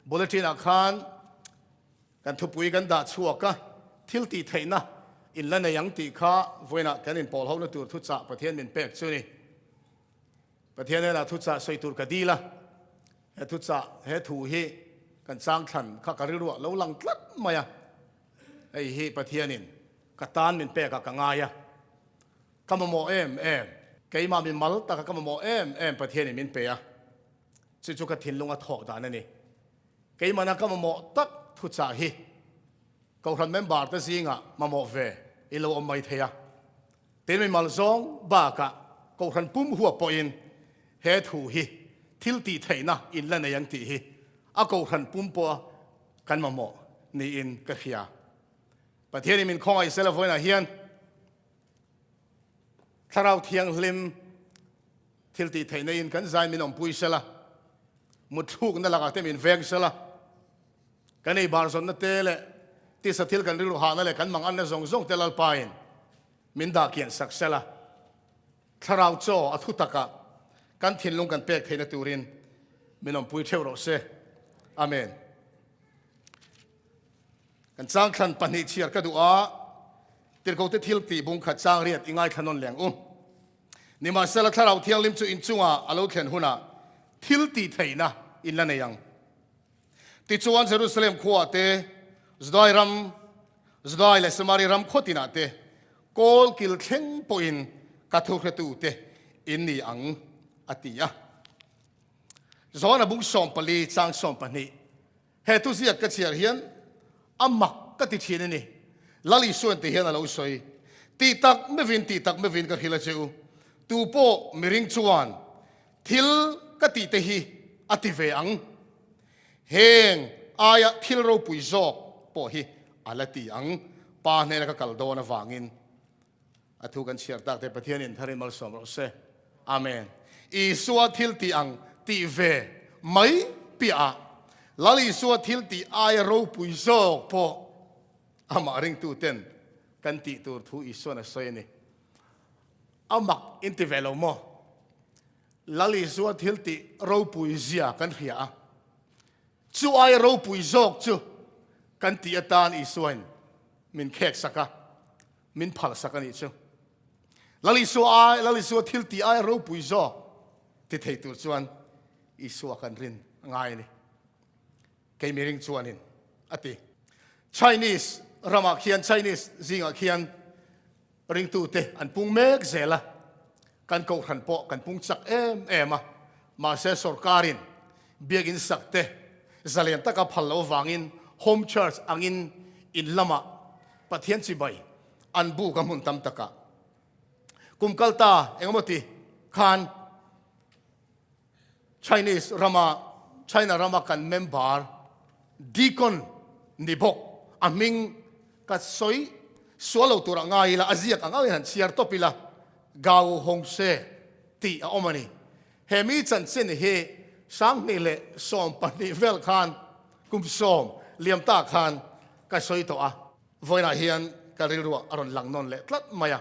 Bulletin-ah khan kan thupui kan dah chhuak a, thil tih theihna in la nei ang tih kha vawiinah kan inpawl hona tur thuchah Pathian min pek chu a ni. Pathian hnenah thuchah sawi tur ka dil a, he thuchah, he thu hi kan chang thlan kha ka rilruah lo lang tlat mai a, hei hi Pathianin ka tan min pekah ka ngai a, ka mamawh em em, keimah mi mal taka ka mamawh em em Pathianin min pe a, chu chu ka thinlunga thawk dan a ni. Keimahna ka mamawh tak thuchah hi Kohhran member te zingah mamawh ve i lo awm mai thei a. Tin, mi mal zawng bakah Kohhran pum huap pawhin he thu hi thil tih theihna in la nei ang tih hi a Kohhran pum pawha kan mamawh niin ka hria. Pathianin min khawngaih sela vawiinah hian Thlarau Thianghlim thil tih theihna in kan zai min awmpui sela, mutthlukna lakah te min veng sela, Kan ei bar zawnna te leh tisa thil kan rilru hahna leh kan manganna zawng zawng te Lalpain min dah kian sak sel a, thlarau chaw a thu takah kan thinlung kan pek theihna turin min awmpui theuh rawh se. Amen. Kan changthlan pahnih chhiar ka duh a, Tirhkohte thil tih bung khat chang riat i ngaithla nawn leng u. Nimahsela thlarau thianghlim chu inchungah a lo thlen hunah thil tih theihna in la nei ang. Tichuan Jerusalem khuaah te, Judai ram, Judai leh Samari ram khaw tinah te, kawl kil thleng pawhin ka thuhretute in ni ang, a ti a. Johana bung 14 chang 12 He thuziak ka chhiar hian a mak ka ti thin a ni. Lal Isuan ti hian a lo sawi, Tih tak mevin, tih tak mevin ka hrilh a che u, tu pawh miring chuan Thil ka tih te hi a ti ve ang. Heng aia thil ropui zawk pawh hi a la ti ang. Pa hnena ka kal dawn avangin a thu kan chhiar tak te Pathianin tharin malsawm rawh se. Amen. Isua thil tih ang tih ve mai piahah Lal Isua thil tih aia ropui zawk pawh amah ringtuten kan tih tur thu Isuan a sawi a ni. A mak in ti ve lo maw? Lal Isua thil tih ropui zia kan hria a, chu aia ropui zawk chu kan tih atan Isuain min khek sak a, min phal sak a nih chu. Lal Isua ai, Lal Isua thil tih aia ropui zawk ti thei tur chuan Isua kan rin a ngai a ni. Kei miring chuanin a ti. Chinese ramah khian, Chinese zingah khian Ringtute an pung mek zel a, kan kohhran pawh kan pung chak em em a, mahse sorkarin biakinn sak te zalen taka phal loh avangin Home Church angin in lamah Pathian chibai an buk a hmun tam takah kum kal ta engemaw ti khan Chinese rama China rama kan member Deacon ni bawk a hming ka sawi sual lo turah ngai ila a ziak ang angin han chhiar tawp ila Gao Hongse tih a awm a ni. He mi chanchin hi 2012 vel khan kum sawm liam ta khan ka sawi tawh a, vawiinah hian ka rilruah a rawn lang nawn leh tlat mai a.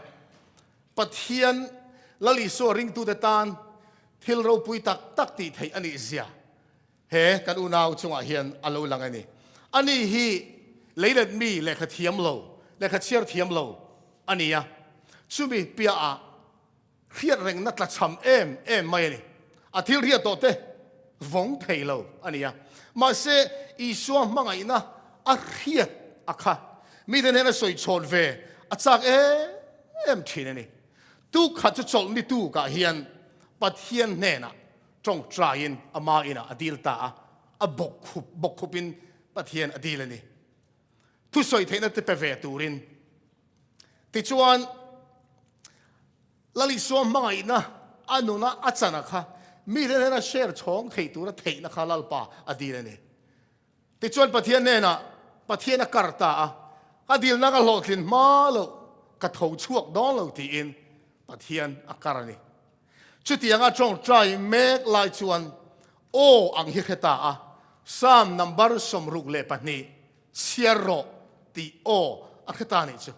Pathian Lal Isua ringtute tan thil ropui tak tak tih theih a nih zia he kan unau chungah hian a lo lang a ni. Ani hi leilet mi lehkha thiam lo, lehkha chhiar thiam lo a ni a, chumi piahah hriat rengna tlachham em em mai a ni. A thil hriat tawh te vawng thei lo a ni a, mahse Isua hmangaihna a hriat a kha mite hnena sawi chhawn ve a chak em em thin a ni. Tu khat chu chawlh ni tukah hian Pathian hnenah tawngtaiin ama inah a dil ta a, a bawk khup bawk khupin Pathian a dil a ni. Thusawi theihna te pe ve turin. Tichuan, Lal Isua hmangaihna a nuna a chana kha mite hnena share chhawng thei tura theihna kha Lalpa a dil a ni. Tichuan Pathian hnenah Pathian a kar ta a, ka dilna ka hlawhtlin hma loh ka tho chhuak dawn lo tiin Pathian a kar a ni. Chutianga tawngtai mek lai chuan aw ang hi hre ta a, Psalm number 62 chhiar rawh tih aw a hre ta nih chu.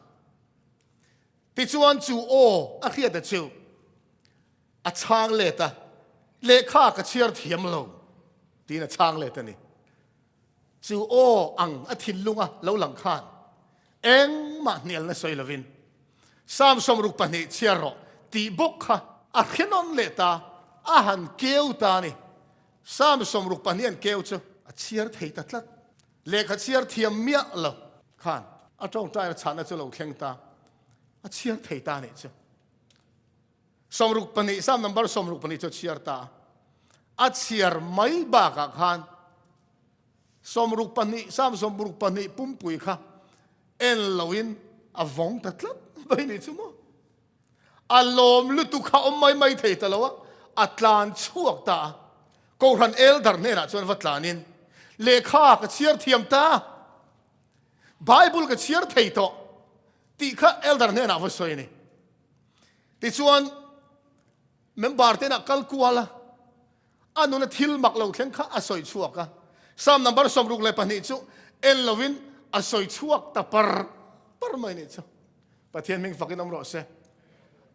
Tichuan chu aw a hriat a chu a chhang let a, lehkha ka chhiar thiam lo tiin a chhang let a ni. Chu aw ang a thinlunga lo lang khan engmah hnialna sawi lovin Psalm 62 chhiar rawh tih bawk kha a hre nawn leh ta, a han keu ta a ni. Psalm 62 an keu chu a chhiar thei ta tlat. Lehkha chhiar thiam miah lo khan a tawngtaina chhahna chu lo thleng ta, a chhiar thei ta a nih chu. 62, Psalm number 62 chu a chhiar ta a. A chhiar mai bakah khan 62, Psalm 62 pumpui kha en loin a vawng ta tlat mai nih chu maw. A lawm lutuk kha awm mai mai thei ta lo a, a tlan chhuak ta a. Kohhran elder hnenah chuan va tlanin, Lehkha ka chhiar thiam ta, Bible ka chhiar thei tawh tih kha elder hnenah va sawi a ni. Tichuan, member te inah kal kual a, a nuna thil mak lo thleng kha a sawi chhuak a. Psalm number 62 chu en lovin a sawi chhuak ta par par mai nih chu. Pathian hming fakin awm rawh se.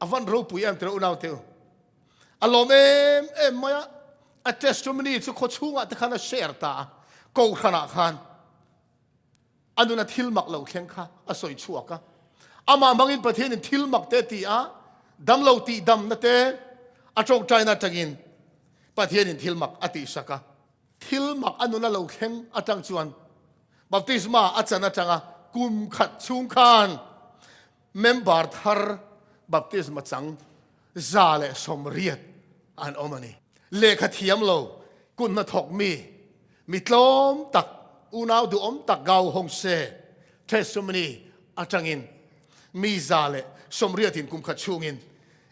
A van ropui em tirh unau te u. A lawm em em mai a, a testimony chu khaw chhungah te khan a share ta a, kohhranah khan. A nuna thil mak lo thleng kha a sawi chhuak a. Amah hmangin Pathianin thil mak te ti a, damlo tih damna te a tawngtaina atangin Pathianin thil mak a tihsak a. Thil mak a nuna lo thleng atang chuan baptisma a chan atanga kum khat chhung khan member thar baptisma chang 180 an awm a ni. Lehkha thiam lo, kut hnathawk mi, mi tlawm tak, unau duhawm tak Gao Hong Se testimony atangin mi 180 in kum khat chhungin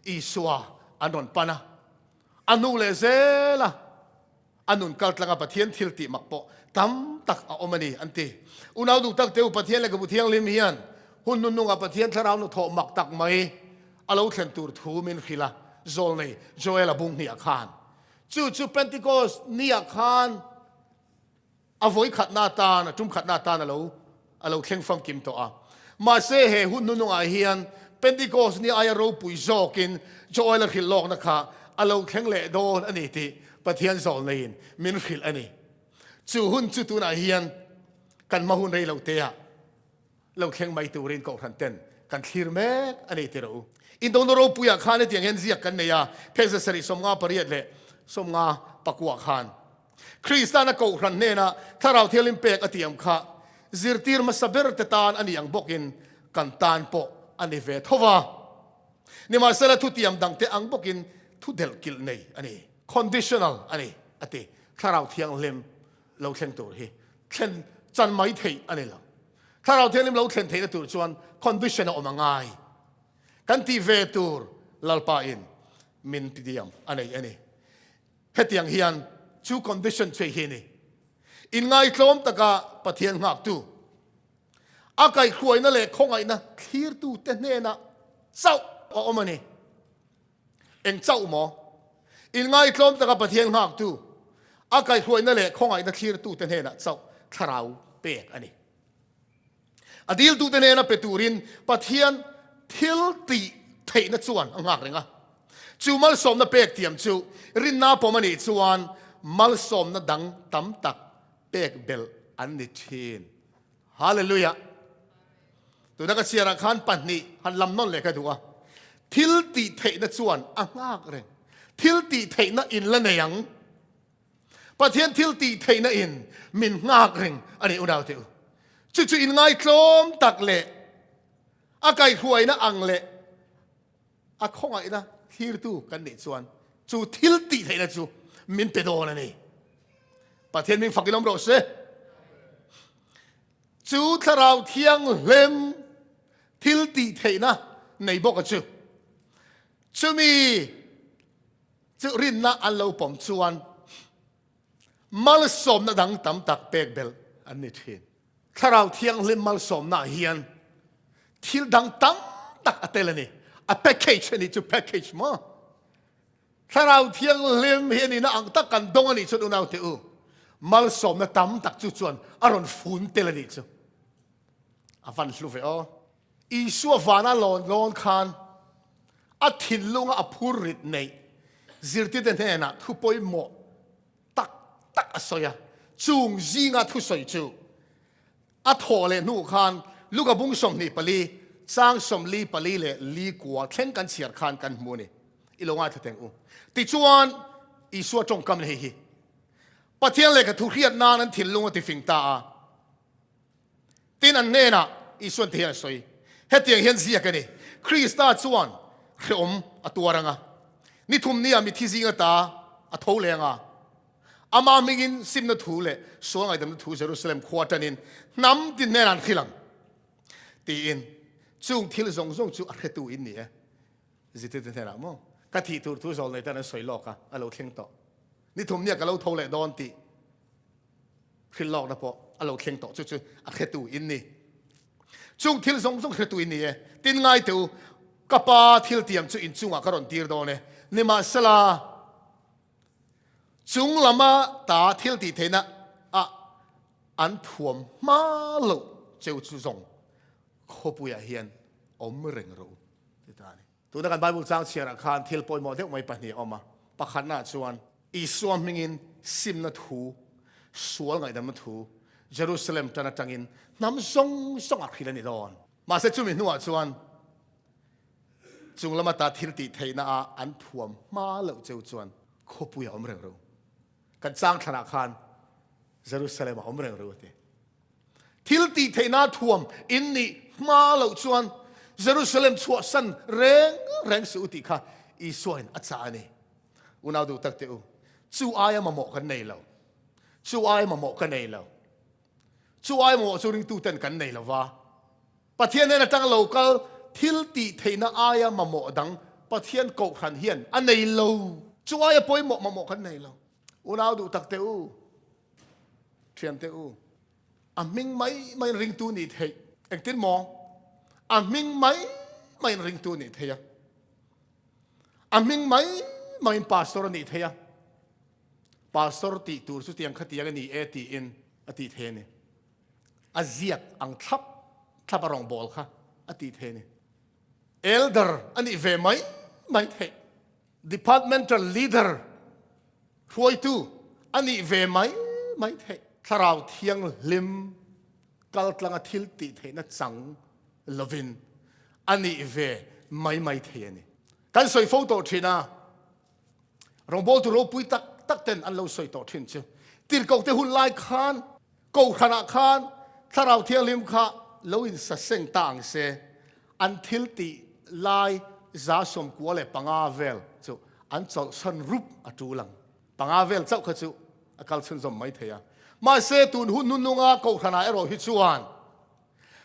Isua an rawn pan a, a nu leh zel a. A nun kal tlanga Pathian thil tih mak pawh tam tak a awm a ni, an ti. Unau duh tak te u, Pathian Lehkhabu Thianghlim hian hun hnuhnungah Pathian thlarau hnathawh mak tak mai a lo thlen tur thu min hrilh a, Zawlnei Joel-a bung hniah khan. Chu chu Pentecost niah khan A vawikhatna atan, a tumkhatna atan a lo a lo thleng famkim tawh a. Mahse, he hun hnuhnungah hian Pentecost ni aia ropui zawkin Joel-a hrilh lawkna kha a lo thleng leh dawn a ni tih Pathian zawlneiin min hrilh a ni. Chu hun chu tunah hian kan hma hun rei lo teah lo thleng mai turin kohhran ten kan thlir mek a ni tirh u. Indona ropuiah khan hetiang hian ziak kan nei a, phek 758 leh 59 khan Kristana kohhran hnena Thlarau Thianghlim pek a tiam kha zirtir hmasa ber te tan a ni ang bawkin kan tan pawh a ni ve tho va. Nimahsela thutiam dangte ang bawkin thu delhkilh nei a ni, conditional a ni a ti. Thlarau Thianghlim lo thleng tur hi thlen chan mai theih a ni lo. Thlarau Thianghlim lo thlen theihna tur chuan condition a awm a ngai. Kan tih ve tur Lalpa in min ti diam a nei a ni. Hetiang hian chu condition chu hi a ni. Inngaitlawm taka Pathian nghaktu, a kaihhruaina leh khawngaihna thlirtute hnenah chauh a awm a ni. Eng chauh maw? Inngaitlawm taka Pathian nghaktu, a kaihhruaina leh khawngaihna thlirtute hnenah chauh thlarau pek a ni. A diltute hnena pe turin Pathian thil tih theihna chuan a nghak reng a. Chu malsawmna pek tiam chu rinna pawm a nih chuan malsawmna dang tam tak pek belh an ni thin. Hallelujah! Tuna ka chhiarah khan pahnih han lam nawn leh ka duh a. Thil tih theihna chuan a nghak reng. Thil tih theihna in la nei ang. Pathian thil tih theihna in min nghak reng a ni unau te u. Chu chu in ngaitlawm tak leh a kaihhruaina ang leh a khawngaihna thlirtu kan nih chuan chu thil tih theihna chu min pe dawn a ni. Pathian min fakin awm rawh se. Chu thlarau thianghlim thil tih theihna nei bawk a chu. Chumi chu rinna an lo pawm chuan malsawmna dang tam tak pek belh an ni thin. Thlarau Thianghlim malsawmnaah hian thil dang tam tak a tel a ni. A package a nih chu, package maw? Thlarau Thianghlim hi a nihna ang tak kan dawng a nih chuan unaute u, malsawmna tam tak chu chuan a rawn fun tel a nih chu. A van hlu ve aw. Isua vana lawn lawn khan a thinlunga a phur rit neih zirtirte hnenah thu pawimawh tak tak a sawi a. Chung zinga thusawi chu a thawh leh hnu khan Luka bung 24, chang 44 leh li kua thleng kan chhiar khan kan hmu a ni. I lo ngaithla teng u. Tichuan, Isua tawngkam hei hi Pathian lehkha thu hriat nan an thinlung a tifing ta a. Tin, an hnenah Isuan ti hian a sawi, Hetiang hian ziak a ni, Krista chuan hrehawm a tuar ang a, ni thum nia mithi zinga ta a tho leng a, Amah hmingin simna thu leh sual ngaihdamna thu Jerusalem khua tanin hnam tin hnenah an hrilh ang, tiin chung thil zawng zawng chu a hretu in ni e. Zirtirtu hnenah maw, Ka thih tur thu zawl nei tan an sawi lawk a, a lo thleng tawh. Ni thum nia ka lo tho leh dawn tih hrilh lawkna pawh a lo thleng tawh, chu chu a hretu in ni. Chung thil zawng zawng hretu in ni e. Tin ngai teh u, ka pa thil tiam chu inchungah ka rawn tir dawn e. Nimahsela, chung lama ta thil tih theihna ah an thuam hma loh cheu chu zawng khawpuiah hian awm reng rawh u ti ta a ni. Tuna kan Bible chang chhiarah khan thil pawimawh deuh mai pahnih a awm a. Pakhatnaah chuan Isua hmingin simna thu, sual ngaihdamna thu Jerusalem tan atangin hnam zawng zawngah hrilh a ni dawn. Mahse chumi hnuah chuan chung lama ta thil tih theihna ah an thuam hma loh cheu chuan khawpui a awm reng ro. Kan chang thlanah khan Jerusalem a awm reng ro a ti. Thil tih theihna thuam in nih hma loh chuan Jerusalem chhuahsan reng reng suh u tih kha Isuain a chah a ni. Unau duh tak teh u, chu aia mamawh kan nei lo. Chu aia mamawh ka nei lo. Chu aia mamawh chu ringtuten kan nei lo va. Pathian hnen atanga lo kal thil tih theihna aia mamawh dang Pathian kohhran hian a nei lo. Chu aia pawimawh mamawh kan nei lo. Unau duh tak teh u, thiante u, a hming mai maiin ringtu nih theih. Engtin maw? A hming mai maiin ringtu nih theih a. A hming mai maiin pastor a nih theih a. Pastor tih tur chu tiang khatiang a ni e tiin a tih thei a ni. A ziak ang thlap thlap a rawngbawl kha a tih thei a ni. Elder a nih ve mai mai theih. Departmental leader, hruaitu, a nih ve mai mai theih. Thlarau Thianghlim kaltlanga thil tih theihna chang lovin a nih ve mai mai thei a ni. Kan sawi fo tawh thin a, rawngbawltu ropui tak tak ten an lo sawi tawh thin chu tirhkohte hun lai khan Kohhranah khan Thlarau Thianghlim kha lo insaseng ta ang se, an thil tih lai 95 vel chu an chawlhsan rup a tul ang. Panga vel chauh kha chu a kal chhunzawm mai thei a. Mahse, tun hun hnunhnunga Kohhranah erawh hi chuan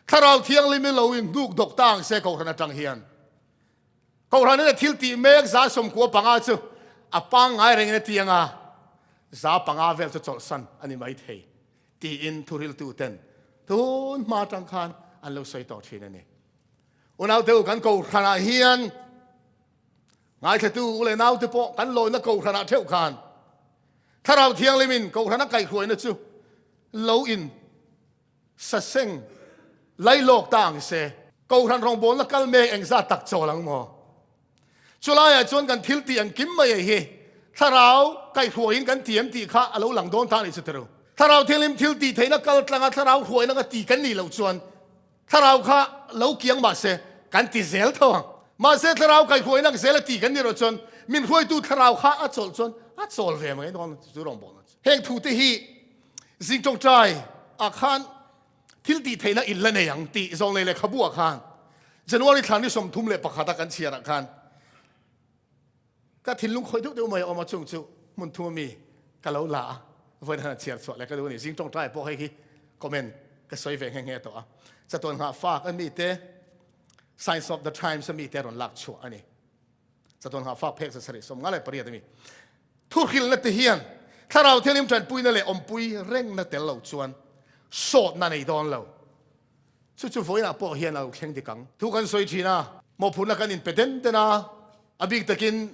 Thlarau Thianghlim hi lo inhnuk dawk ta ang se Kohhran atang hian. Kohhran in a thil tih mek 95 chu a pangngai rengin a ti anga 5% vel chu chawlhsan a ni mai thei tiin thuriltu ten tun hma atang khan an lo sawi tawh thin a ni. Unaute u kan kohhranah hian ngaithlatu u leh naute pawh kan lawina kohhranah theuh khan Thlarau Thianghlimin kohhran a kaihhruaina chu lo in Saseng lailawk ta ang se. Kohhran rawngbawlna kal mek engzat tak chawl ang maw? Chulaiah chuan kan thil tih ang kim mai hi thlarau kaihhruaiin kan ti em tih kha a lo lang dawn ta a nih chu tiro. Thlarau thianghlim thil tih theihna kal tlanga thlarau hruaina ka ti kan nih loh chuan thlarau kha lo kiang mah se kan ti zel tho ang. Mahse thlarau kaihhruaina zel a ti kan nih erawh chuan min hruaitu thlarau kha a chawlh chuan a chawl ve mai dawn chu rawngbawlna chu. Heng thute hi Zing tawngtai ah khan thil tih theihna in la nei ang tih zawng nei lehkhabu ah khan January thla ni 31 a kan chhiar ah khan ka thinlung khawih deuh deuh mai a awm a, chung chu hmun thum ami ka lo la a, vawiin han chhiar chhuah leh ka duh a ni. Zing tawngtai pawh hei hi comment ka sawi ve nghe nghe tawh a, chatuan nghah fak a mi te Signs of the Times a mi te rawn lak chhuah a ni. Chatuan nghah fak phek 758 a mi. Thuhrilna te hian Thlarau Thianghlim tanpuina leh awmpui rengna tel lo chuan sawtna nei dawn lo. Chu chu vawiinah pawh hian a lo thleng dik ang. Thu kan sawi thin a, mawhphurhna kan inpe den den a, a bik takin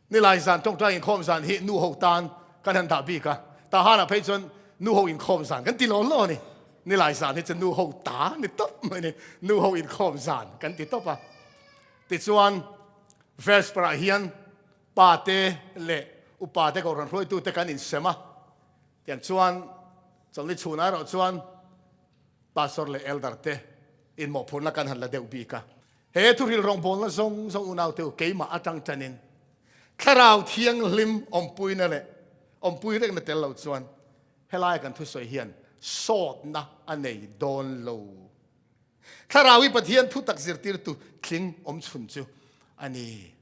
nilai zan tawngtai inkhawm zan hi nu ho tan kan han dah bik a, Tahanah phei chuan nu ho inkhawm zan kan ti law law a ni. Nilai zan hi chu nu ho ta ni tawp mai a ni, nu ho inkhawm zan kan ti tawp a. Tichuan Vesper-ah hian Pa te leh upa te kohhran hruaitute kan insem a. Tiang chuan chawlhni chhunah erawh chuan Pastor leh Elder te inmawhphurhna kan han la deuh bik a. He thuhril rawngbawlna zawng zawng unaute u keimah atang tanin Thlarau Thianghlim awmpuina leh awmpui rengna tel lo chuan helaia kan thusawi hian sawtna a nei dawn lo. Thlarau hi Pathian thutak zirtirtu tling awmchhun chu a ni.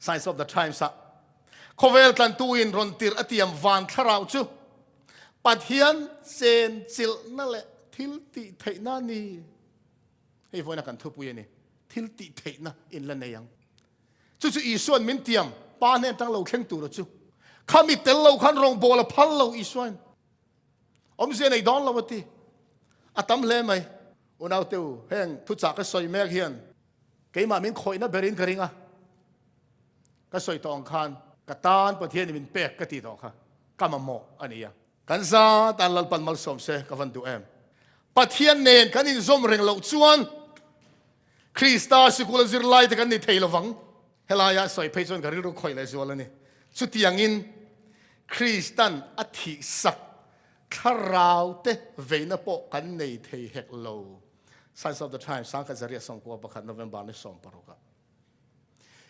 Signs of the Times ah khawvel tlantu in rawn tirh a tiam van thlarau chu Pathian chenchilhna leh thil tih theihna a ni. Hei vawiina kan thupui a ni. Thil tih theihna in la nei ang. Chu chu Isua'n min tiam Pa hnen tang lo thleng tura chu. Khami tel lo khan rawngbâwl a phal lo Isua'n. Awmzia nei dawn lo a ti. A tam hle mai. Unaute u, heng thuchah ka sawi mek hian keimah min khawihna berin ka ring a. Ka sawi tawh ang khan ka tan Pathianin min pek ka ti tawh kha ka mamawh a ni a. Kan za tan Lalpan malsawm se ka van duh em. Pathian nen kan inzawm reng loh chuan Krista sikula zirlai te kan ni thei lovang. Helaia sawi phei chuan ka rilru khawih leh zual a ni. Chutiangin Kristan a thihsak thlarau te veina pawh kan nei thei hek lo. Signs of the Times, Sangkhat Zariah Sawmkua pakhat November ni 16 ah.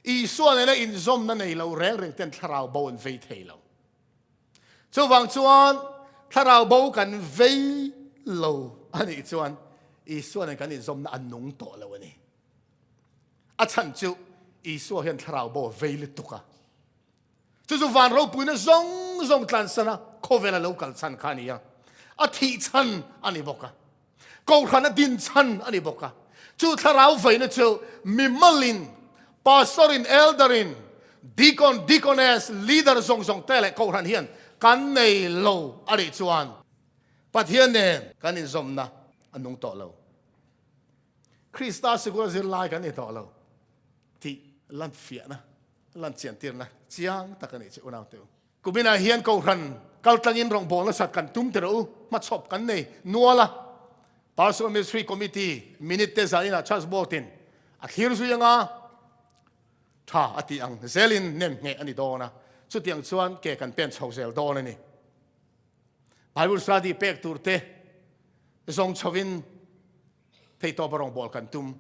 Isua nena inzawmna nei lo reng reng ten thlarau bo an vei thei lo. Chuvang chuan thlarau bo kan vei lo a nih chuan Isua nen kan inzawmna a nung tawh lo a ni. A chhan chu Isua hian thlarau bo a vei lutuk a. Chu chu van ropuina zawng zawng tlansan a khawvel a lo kal chhan kha a ni a. A thih chhan a ni bawk a. Kohhran a din chhan a ni bawk a. Chu thlarau veina chu mimalin, pastorin, elderin, deacon, deaconess, leader zawng zawng te leh kohhran hian kan nei lo a nih chuan Pathian nen kan inzawmna a nung tawh lo. Krista sikul a zirlai kan ni tawh lo tih lanfiahna, lanchiantirna chiang tak a nih chu unaute u. Kuminah hian Kohhran kaltlangin rawngbawlna sat kan tum tirh u, hmachhawp kan nei nual a. Pastoral Ministry Committee minute te zaninah Church Board-in a thlir zui anga tha a tih ang zelin nem ngheh a ni dawn a, chutiang chuan ke kan pen chho zel dawn a ni. Bible study pek tur te zawng chhovin Theihtawpa rawngbâwl kan tum.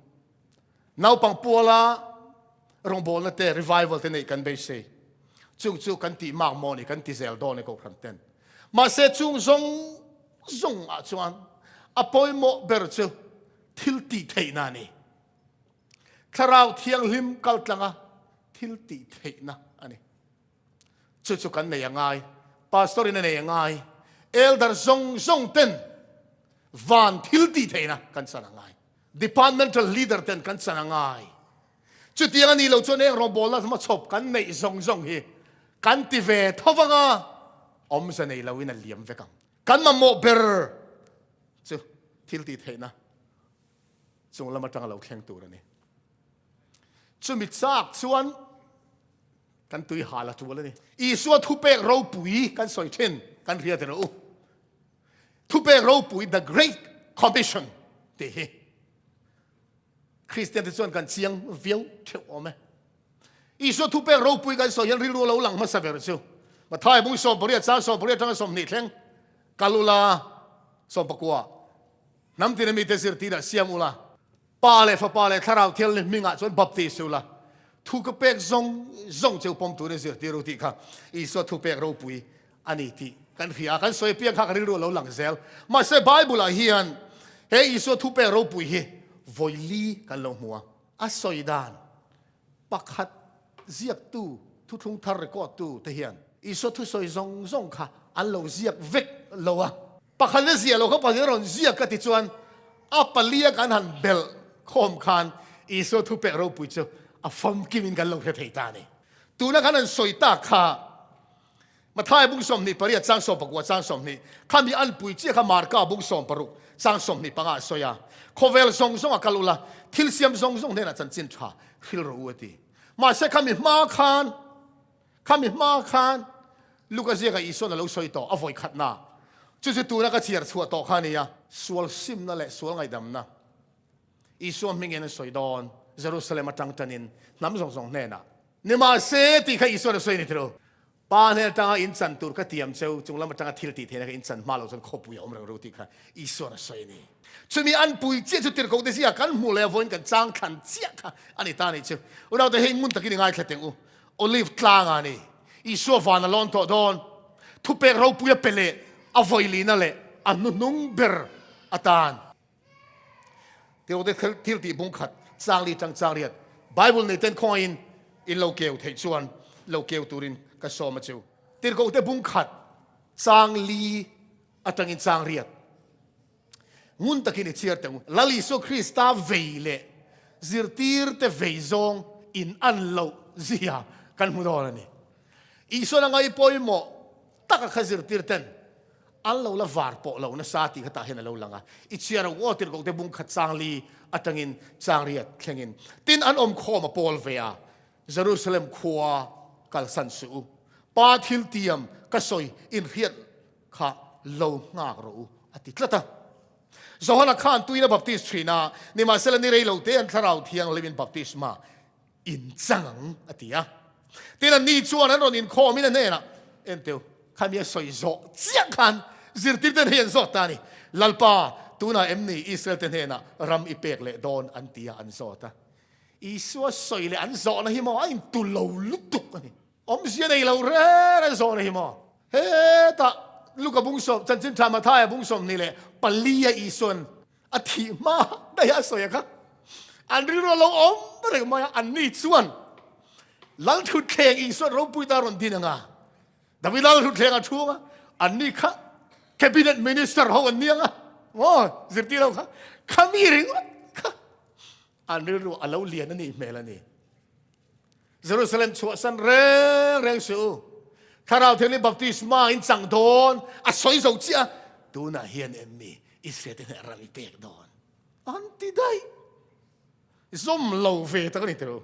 Naupang puala rawngbâwlna te, revival te neih kan beisei. Chung chu kan tih mak maw ni, kan ti zel dawn e Kohhran ten. Mahse chung zawng zawng ah chuan a pawimawh ber chu thil tih theihna a ni. Thlarau Thianghlim kaltlanga thil tih theihna a ni. Chu chu kan nei a ngai. Pastor in a nei a ngai. Elder zawng zawng ten van thil tih theihna kan chan a ngai. Departmental leader ten kan chan a ngai. Chutiang a nih loh chuan eng rawngbawlna hmachhawp kan neih zawng zawng hi kan ti ve tho vanga awmze nei loin a liam vek ang. Kan mamawh ber chu thil tih theihna chung lam atanga lo thleng tur a ni. Chumi chak chuan Kan tui hal a tul a ni. Isua thupek ropui kan sawi thin, kan hria tirh u. Thupek ropui, the great commission tih hi Kristian te chuan kan chiang viau theuh awm e. Isua thupek ropui kan sawi hian rilru lo lang hmasa ber chu Mathai bung 18 chang 18 atanga 20 thleng kal ula 19 hnam tina mite zirtirah siam ula Pa leh Fapa leh Thlarau Thianghlim hmingah chuan baptis ula, thu ka pek zawng zawng cheu pawm turin zirtir u tih kha Isua thupek ropui a ni tih kan hria a, kan sawi apiang kha ka rilru a lo lang zel. Mahse Bible-ah hian he Isua thupek ropui hi vawi li kan lo hmu a, a sawi dan pakhat ziaktu, thuthlung thar record tu te hian Isua thusawi zawng zawng kha an lo ziak vek lo a. Pakhat a ziah lo kha pakhat a rawn ziak ka ti chuan a palia kan han belh khawm khan Isua thupek ropui chu a famkimin kan lo hre thei ta a ni. Tuna kan han sawi tak kha Mathai bung 28 chang 19 chang 20 khami an pui chiah kha Marka bung 16 chang 25 a sawi a. Khawvel zawng zawng a kal ula thil siam zawng zawng hnenah chanchin tha hril rawh u a ti. Mahse khami hma khan Khami hma khan Luka ziakah Isua'n a lo sawi tawh a vawi khatna chu chu tuna ka chhiar chhuah tawh kha a ni a, sual simna leh sual ngaihdamna Isua hmingin an sawi dawn Jerusalem atang tanin hnam zawng zawng hnenah. Nimahse tih kha Isua'n a sawi a ni tiro. Pa hnen atanga in chan tur ka tiam cheu, chung lam atanga thil tih theihna ka in chan hma lo chuan khawpui a awm reng ru tih kha Isua'n a sawi a ni. Chumi an pui chiah chu tirhkohte zia kan hmuh leh vawiin kan chang thlan chiah kha a ni ta a nih chu. Unaute hei ngun takin i ngaithla teng u. Olive tlangah a ni. Isua van a lawn tawh dawn. Thupek ropui a pe leh a vawilihna leh a hnuhnung ber atan. Tirhkohte thil tih bung khat changli tang chang riat Bible nei ten khawngaihin in lo keu theih chuan lo keu turin ka sawm a chu. Tirhkohte bung khat changli atangin chang riat ngun takin i chhiar teh u. Lal Isua Krista vei leh zirtirte vei zawng in an loh zia kan hmu dawn a ni. Isuan a ngaipawimawh taka kha zirtirten An lo la var pawh lo nasa tih kha tah hian a lo lang a. I chhiar ang aw tirhkoh te bung khat changli atangin changriat thlengin. Tin an awm khawm a pawl ve a, Jerusalem khua kalsan suh u. Pa thil tiam ka sawi inhriat kha lo nghak rawh u a ti tlat a. Johana khan tuin a baptist thin a, nimahsela ni rei lo te an thlarau thianghlimin baptisma in chang ang a ti a. Tin anni chuan an rawn inkhawmin a hnenah, Enteu, khami a sawi zawh chiah khan zirtirten hei an zawt ta a ni. Lalpa, tunah em ni Israelte hnenah ram i pek leh dawn an ti a, an zawt a. Isua sawi leh an zawhna hi maw a intu lo lutuk a ni. Awmzia nei lo reng an zawhna hi maw. Hetah Luka bungsawm, chanchin tha Mathaia bungsawm ni leh palia Isuan A thih hma daih a sawi a kha. An rilru a lo awm reng mai a, anni chuan Lalthutthleng Isuan ropui ta rawn din anga David Lalthutthleng a chhung a, anni kha cabinet minister ho an ni anga maw zirtir ho kha khami ringawt kha an rilru a lo lian a nih hmel a ni. Jerusalem chhuahsan reng reng suh u. Thlarau Thianghlim baptisma in chang dawn a sawi zo chiah a, tunah hian em mi Israel te hneh ram i pek dawn an ti daih. Zawm lo ve tak a ni tiro.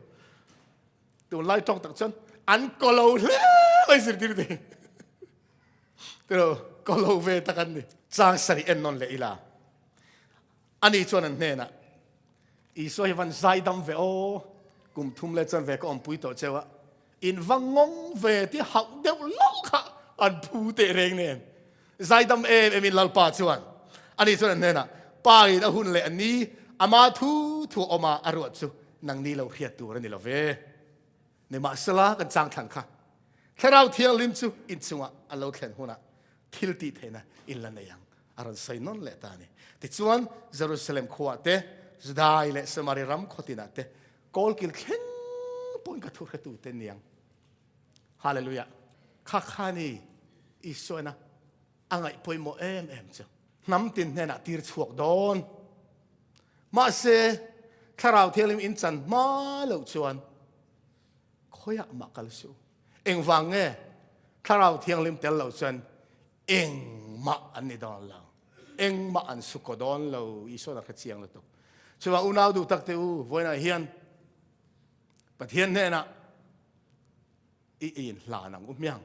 Tunlai tawng tak chuan an ko lo hle mai zirtir te. Tiro ko lo ve tak an ni. Chang sarih en nawn leh ila. Ani chuan an hnenah, Isua hi van zaidam ve aw, kum thum leh chuan ve ka awmpui tawh cheu a, in va ngawng ve ti hauh deuh lo kha an phu teh reng nen. Zaidam em em in Lalpa chuan ani chuan an hnenah, Pa in a hun leh a ni, ama thu thu a awm a, a ruat chu nangni lo hriat tur a ni lo ve. Nimahsela kan chang thlan kha Thlarau Thianghlim chu inchungah a lo thlen hunah thil tih theihna in la nei ang a rawn sawi nawn leh ta a ni. Tichuan, Jerusalem khuaah te, Judai leh Samari ram khaw tinah te, kawlkil thleng pawhin ka thu hretute niang. Hallelujah! Kha kha ni Isuana a ngaih pawimawh em em chu. Hnam tin hnenah tir chhuak dawn. Mahse, Thlarau Thianghlim in chan hma loh chuan khawiah mah kal suh. Engvang nge Thlarau Thianghlim tel lo chuan engmah an ni dawn lo. Engmah an su kaw dawn lo. Isuan a hre chiang lutuk. Chuvang unau duh tak te u, vawiinah hian Pathian hnenah i inhlan ang u hmiang.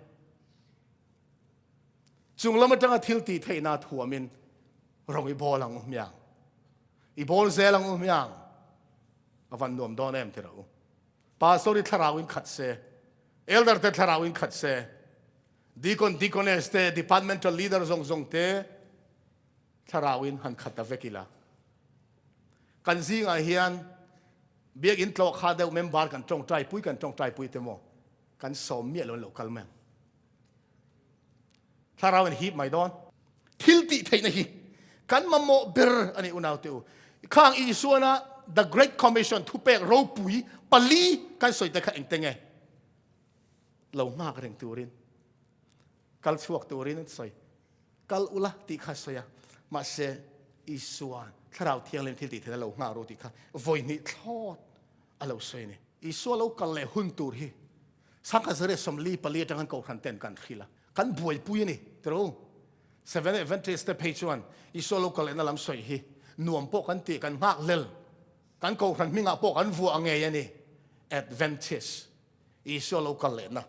Chung lam atanga thil tih theihna thuamin rawng i bawl ang u hmiang. I bawl zel ang u hmiang. A van nuam dawn em tira u. Pastor i thlarau in khat se, elder te thlarau in khat se, deacon deaconess te, departmental leader zawng zawng te thlarau in han khat ta vek ila. Kan zingah hian biakinn tlawh kha deuh member kan tawngtai pui kan tawngtai pui te maw kan sawm miah lo an lo kal mai ang. Thlarau in hip mai dawn. Thil tih theihna hi kan mamawh ber a ni unau te u. Khang Isuana The Great Commission thupek ropui pali kan sawi te kha engte nge? Lo nghak reng turin, kal chhuak turin an sawi. Kal ula tih kha sawi a, mahse Isua Thlarau Thianghlim thil tih theihna lo nghak ru tih kha vawi hnih thlawt a lo sawi a ni. Isua lo kal leh hun tur hi Sangkhat 44 atang khan Kohhran ten kan hrilh a, kan buaipui a ni tiro. Seventh Adventist te phei chuan Isua lo kal lehna lam sawi hi nuam pawh kan tih kan nghak hlel, kan Kohhran hmingah pawh kan vuah ngei a ni, Adventist, Isua lo kal lehna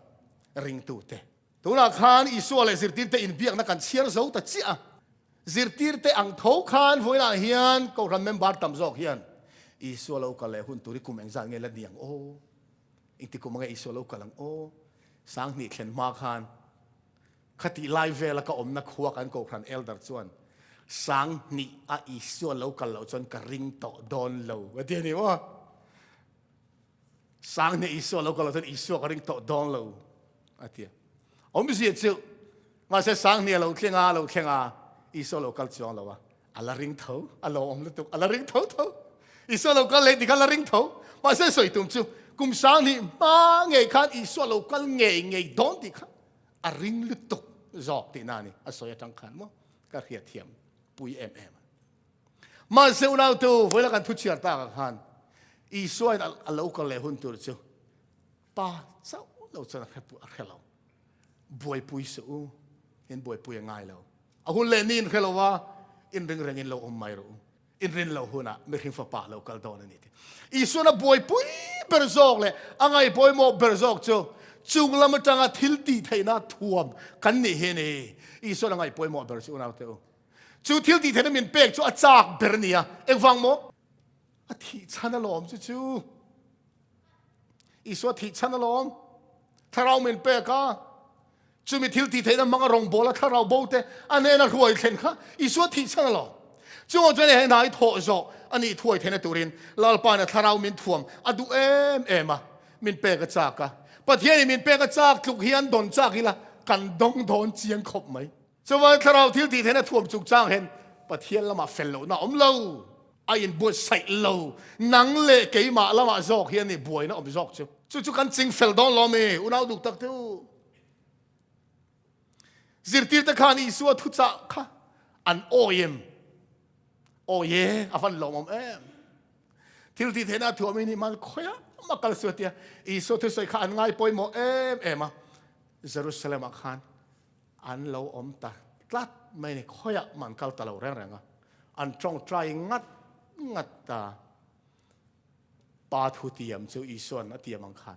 ringtute. Tunah khan Isua leh zirtirte inbiakna kan chhiar zo ta chiah a, zirtirte ang tho khan vawiinah hian Kohhran member tam zawk hian Isua lo kal leh hun tur hi kum engzat nge la ni ang aw? Engti kum ange Isua lo kal ang aw? Sanghnih thlen hma khan khatih lai vela ka awmna khua kan kohhran elder chuan Sanghnih a Isua lo kal loh chuan ka ring tawh dawn lo a ti a ni maw? Sanghnih Isua lo kal loh chuan Isua ka ring tawh dawn lo a ti a. Awmzia chu mahse Sanghnih a lo thleng a, a lo thleng a, Isua lo kal chuang lo a. A la ring tho, a lo awm lutuk, a la ring tho tho. Isua lo kal leh ti kha la ring tho. Mahse sawi tum chu kum 2000 hma ngei khan Isua lo kal ngei ngei dawn tih kha a ring lutuk zawk tihna a ni. A sawi atang khan maw ka hriatthiam pui em em a. Mahse unautu vawilah kan thu chhiar tak ah khan Isua in a lo kal leh hun tur chu pa chauh lo chuan a hre lo. Buaipui suh u, in buaipui a ngai lo. A hun leh ni in hre lo a, in ring reng in lo awm mai rawh u. In rin loh hunah mihring fapa lo kal dawn a ni ti. Isuan a buaipui ber zawk leh a ngaih pawimawh ber zawk chu chung lam atanga thil tih theihna thuam kan nih hi a ni. Isuan a ngaih pawimawh ber chu unaute u. Chu thil tih theihna min pek chu a chak ber a ni a. Engvang maw? A thih chhan alawm chu chu. Isua thih chhan alawm. Thlarau min pek a. Chumi thil tih theihna hmanga rawngbawla thlarau bo te a hnena hruai thlen kha Isua thih chhan alawm. Chungah chuan heng hna hi thawh zawh a nih thuai theihna turin Lalpain a thlarau min thuam a duh em em a, min pek a chak a. Pathianin min pek a chak tluk hian dawn chak ila kan dawng dawn chiang khawp mai. Chuvan thlarau thil tih theihna thuam chungchang hian Pathian lamah fel lohna a awm lo, a inbuatsaih lo. Nang leh keimah lamah zawk hian i buaina awm zawk chu. Chu chu kan ching fel dawn lo mi, unau duk tak te u. Zirtirte khan Isua thuchah kha an awi em? Awi e, a van lawmawm em. Thil tih theihna thuam in hi man khawiah mah kal suh tia Isua thusawi kha an ngai pawimawh em em a. Jerusalem ah khan An lo awm ta tlat mai ni, khawiah mah an kal ta lo reng reng a, an tawngtai ngat ngat ta. Pa thu tiam chu Isua'n a tiam ang khan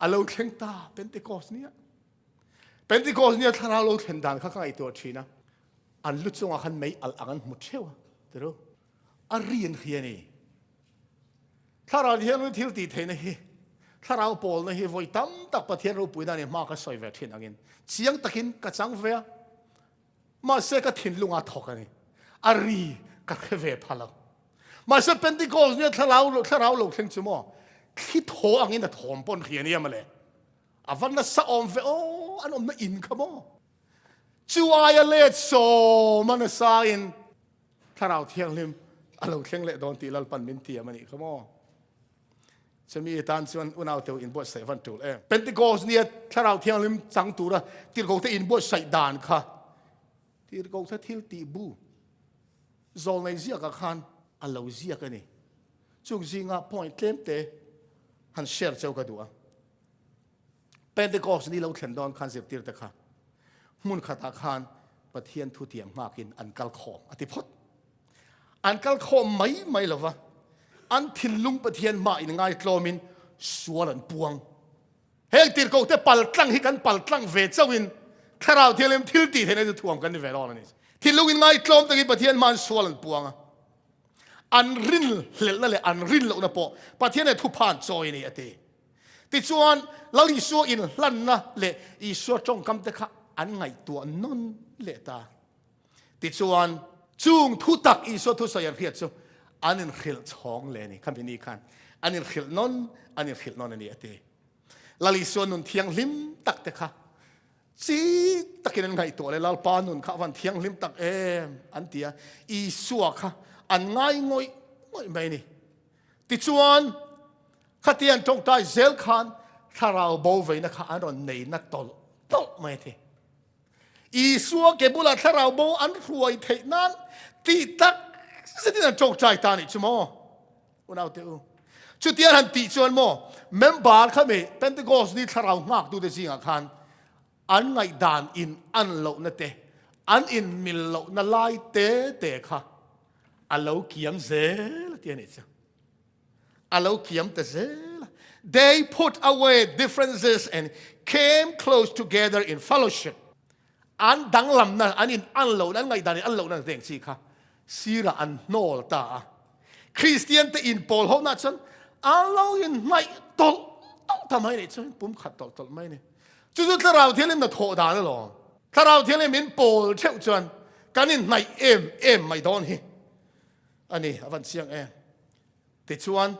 a lo thleng ta Pentecost nia. Pentecost nia thlarau lo thlen dan kha ka ngaihtuah thin a, an lu chungah khan mei alh ang an hmu theuh a, tiru a ri an hria a ni. Thlarau Thianghlim thil tih theihna hi, thlarau pawlna hi vawi tam tak Pathian ropuina nih hma ka sawi ve thin angin chiang takin ka chang ve a, mahse ka thinlunga thawk a ni, a ri ka hre ve pha lo. Mahse Pentecost nia thlarau thlarau lo thleng chu maw, thli thaw angin a thawm pawn hria nia mawle, a va nasa awm ve aw, an awmna in kha maw. Chu aia let sawm a nasa in Thlarau Thianghlim a lo thleng leh dawn tih Lalpan min tiam a nih kha maw? Chumi tan chuan unau teu inbuatsaih van tul em. Pentecost nia Thlarau Thianghlim chang tura tirhkohte inbuatsaih dan kha tirhkohte thil tih bu zawlnei ziakah khan a lo ziak a ni. Chung zinga point tlemte han share cheu ka duh a. Pentecost ni lo thlen dawn khan zirtirte kha hmun khatah khan Pathian thu tiam nghakin an kal khawm a ti phawt. An kal khawm mai mai lova, an thinlung Pathian hmah in ngaitlawmin sual an puang. Heng tirhkohte paltlang hi kan paltlang ve chauhin Thlarau Thianghlim thil tih theihna chu thuam kan ni ve dawn a ni. Thinlung in ngaitlawm takin Pathian hmah an sual an puang a, an rinhlelhna leh an rinlohna pawh Pathian leh thupha an chawi a ni a ti. Tichuan, Lal Isua inhlanna leh Isua tawngkam te kha an ngaihtuah nawn leh ta. Tichuan, chung thu tak Isua thusawi an hriat chu an inhrilh chhawng leh a ni. Khami ni khan an inhrilh nawn, an inhrilh nawn a ni a ti. Lal Isua nun thianghlim tak te kha chik takin an ngaihtuah leh Lalpa nun kha a van thianghlim tak em an ti a. Isua kha an ngai ngawih ngawih mai a ni. Tichuan, Khatiang tawngtai zel khan thlarau bo veina kha an rawn nei na tawlh tawlh mai a ti. Isua ke bulah thlarau bo an hruai theih nan tih tak zetin an tawngtai ta nih chu maw? Unaute u, chutiang han tih chuan maw member kha mi Pentecost ni thlarau nghaktute zingah khan an ngaihdan in an lohna te, an in mil lohna lai te te kha a lo kiam zel a ti a nih chu. A lo kiam ta zel a. They put away differences and came close together in fellowship. An danglamna, an in an lohna, an ngaihdan in an lohna reng chi kha sirah an hnawl ta a. Kristian te inpawl ho na chuan an lo in hnaih tawlh tawlh ta mai nih chuan pum khat tawlh tawlh mai ni. Chu chu Thlarau Thianghlim hna thawh dan alawm. Thlarau Thianghlim min pawl theuh chuan kan inhnaih em em mai dawn hi a ni, a van chiang em. Tichuan,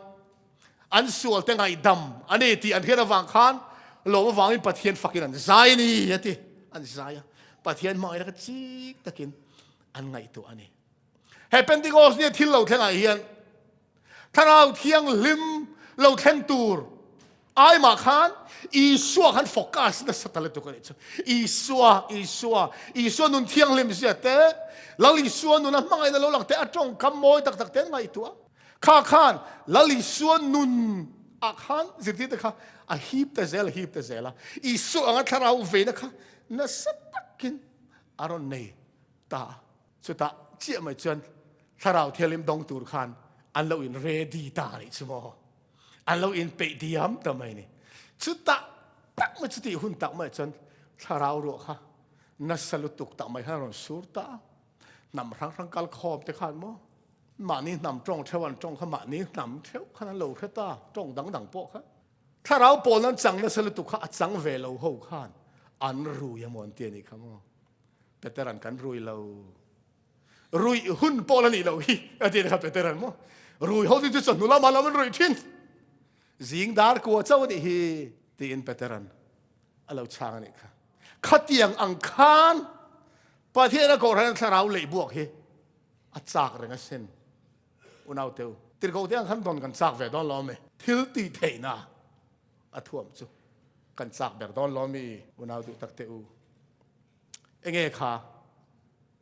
an sualte ngaihdam a ni tih an hriat avang khan lawm avangin Pathian fakin an zai a ni a ti. An zai a, Pathian hmangaihna kha chik takin an ngaihtuah a ni. He Pentecost nia thil lo thlengah hian Thlarau Thianghlim lo thleng tur ai mah khan Isua khan focus nasa ta lutuk a nih chu. Isua, Isua, Isua nun thianghlim zia te, Lal Isua nuna hmangaihna lo lang te, a tawngkam mawi tak tak te an ngaihtuah. Kha khan Lal Isua nun ah khan zirtir te kha a hip ta zel, a hip ta zel a. Isua anga thlarau veina kha nasa takin a rawn nei ta a. Chutah chiah mai chuan Thlarau Thianghlim dawng tur khan an lo in ready ta a nih chu maw? An lo in peih diam ta mai ni. Chutah tak mai chutih hun tak mai chuan Thlarau ruah kha nasa lutuk tak mai khan a rawn sur ta a. Hnam hrang hrang kal khawm te khan maw mahni hnam tawng theuh an tawng kha mahni hnam theuh khan an lo hre ta, tawng dang dang pawh kha. Thlarau pawl an chang nasa lutuk kha a chang ve lo ho khan an rui emaw an ti a nih kha maw? Peteran kan rui lo. Rui hun pawh la nih loh hi a ti kha Peteran maw. Rui ho chu chawhnu lamah lo an rui thin. Zing dar kua chauh a nih hi tiin Peteran a lo chhang a nih kha. Khatiang ang khan Pathian a kohhran thlarau leih buak hi a chak reng asin. Unau teu. Tirhkoh te ang khan dawn kan chak ve dawn lo ami? Thil tih theihna a thuam chu kan chak ber dawn lo mi? Unau duh tak te u. Enge kha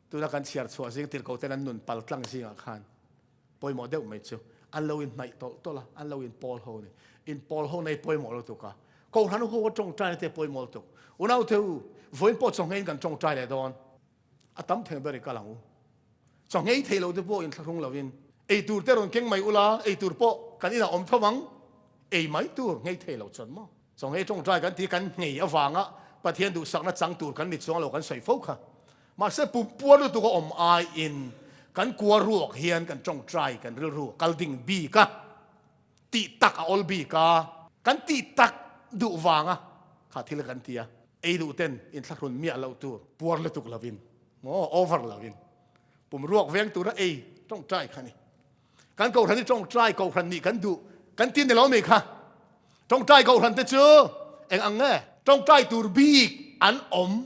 tuna kan chhiar chhuah zing tirhkoh ten an nun pal tlang zingah khan pawimawh deuh mai chu an lo inhnaih tawlh tawlh a, an lo inpawl ho a ni. Inpawl ho nei pawimawh lutuk a, Kohhran ho a tawngtai na te pawimawh lutuk. Unau te u, vawiin pawh chawngeiin kan tawngtai leh dawn. A tam theng ber i kal ang u. Chawngei thei lo te pawh inthlahrung lovin eitur te rawn keng mai ula, eitur pawh kan inah awm tho ang, ei mai tur nghei thei lo chuan maw? Chawngei tawngtai kan ti kan nghei avanga Pathian duhsakna chang tur kan ni chuang lo kan sawi fo kha. Mahse pumpuar lutuk a awm aiin kan kua ruak hian kan tawngtai kan rilru kal ding bik a, tih tak a awl bik a, kan tih tak duh vanga kha thil kan ti a, ei duh ten inthlahrun miah loh tur puar lutuk lovin maw over lovin pum ruak veng tura ei tawngtai kha ni. Kan kohhran hi tawngtai kohhran nih kan duh kan ti ni lo mi kha. Tawngtai kohhran te chu eng ang nge? Tawngtai tur bik an awm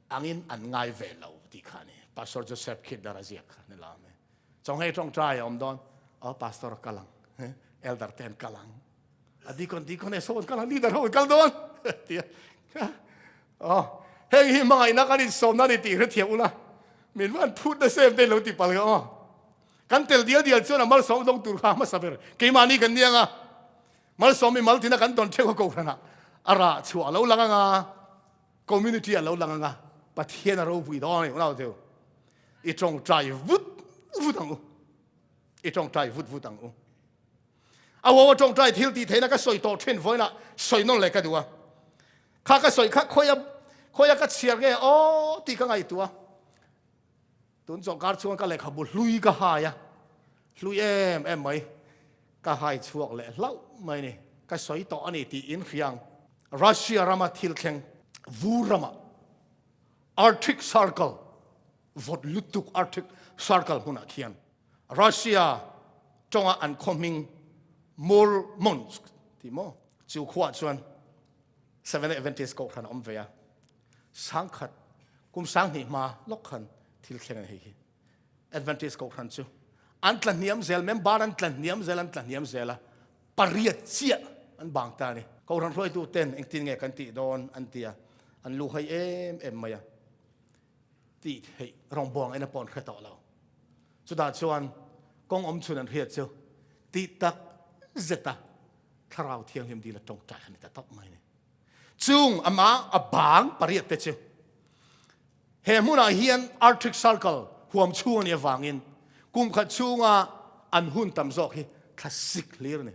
angin an ngai ve lo tih kha ni. Pastor Joseph Khitdar a ziak kha ni lo mi. Chawnghei tawngtai a awm dawn, oh pastor a kal ang, elder te an kal ang, a deacon deaconess ho an kal ang, leader ho an kal dawn tia. Oh, heng hi hmangaihna kan insawmna a ni tih hrethiam ula, min van phut nasa em te lo ti palh ka aw. Kan tel dial dial chuan a malsawm dawng tur kha hmasa ber keimahni kan ni ang a, malsawm i maltina kan dawn theuh a kohhranah a rah chhuah a lo lang ang a, community a lo lang ang a, Pathian a ropui dawn a ni unau theu. I tawngtai vut vut ang u. I tawngtai vut vut ang u. A wawa tawngtai thil tih theihna ka sawi tawh thin vawiinah sawi nawn leh ka duh a. Kha ka sawi kha khawia khawia ka chhiar nge aw tih ka ngaihtuah a. Tun chawlhkar chhunga ka lehkhabu hlui ka hai a, hlui em em mai ka hai chhuak leh hlauh mai ni. Ka sawi tawh a ni tiin hria ang. Russia rama thil thleng vur ramah Arctic Circle vawt lutuk Arctic Circle hmunah khian Russia tawnga an khaw hming Murmansk tih maw chu khuaah chuan Seventh-day Adventist kohhran a awm ve a. Sangkhat kum 2000 hma lawk khan thil thleng a ni hei hi. Adventist kohhran chu an tla hniam zel, member an tla hniam zel, an tla hniam zel a, pariat chiah an bang ta a ni. Kohhran hruaitu ten engtin nge kan tih dawn an ti a, an lu hai em em mai a, tih theih rawngbawng en a pawh an hre tawh lo. Chutah chuan kawng awm chhun an hriat chu tih tak zeta Thlarau Thianghlim dil a tawngtai a ni ta tawp mai a ni. Chung ama a bang pariat te chu he hmunah hian Arctic Circle huam chhung a nih avangin kum khat chhunga an hun tam zawk hi thlasik hlir a ni.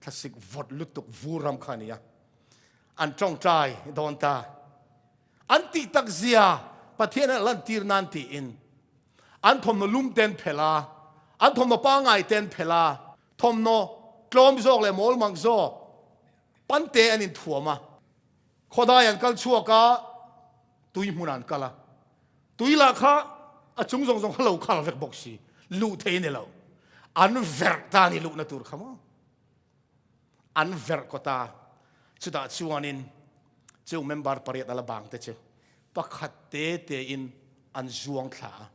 Thlasik vawt lutuk vur ram kha a ni a. An tawngtai dawn ta. An tih tak zia Pathian a lantir nan tiin an thawmhnaw lum ten phelh a, an thawmhnaw pangngai ten phelh a, thawmhnaw tlawm zawk leh mawlmang zawk pante an inthuam a. Khawdai an kal chhuak a, tui hmunah an kal a. Tui lah kha a chung zawng zawng kha lo khal vek bawk si, luh thei a ni lo. An verh ta a ni luhna tur kha maw. An verh kawt a, chutah chuanin chung member pariat a la bang te chu pakhat te tein an zuang thla a.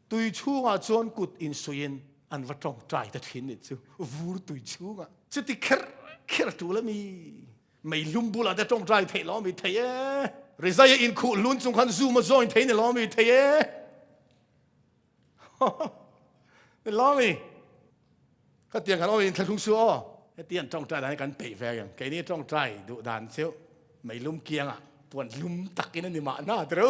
Tui chhungah chuan kut insuiin an va tawngtai ta thin nih chu, vur tui chhungah. Chuti kher kher tul a mi. Meilum bulah te tawngtai theih lo mi thei e. Rizai a inkhuh hlun chung khan zoom a join thei ni lo mi thei e. Ni lo mi. Ka tiang kan awm in thlahlung su aw. Heti an tawngtai dan hi kan peih ve ang. Keini tawngtai duh dan chu meilum kiangah puan lum takin a ni mahna tiro.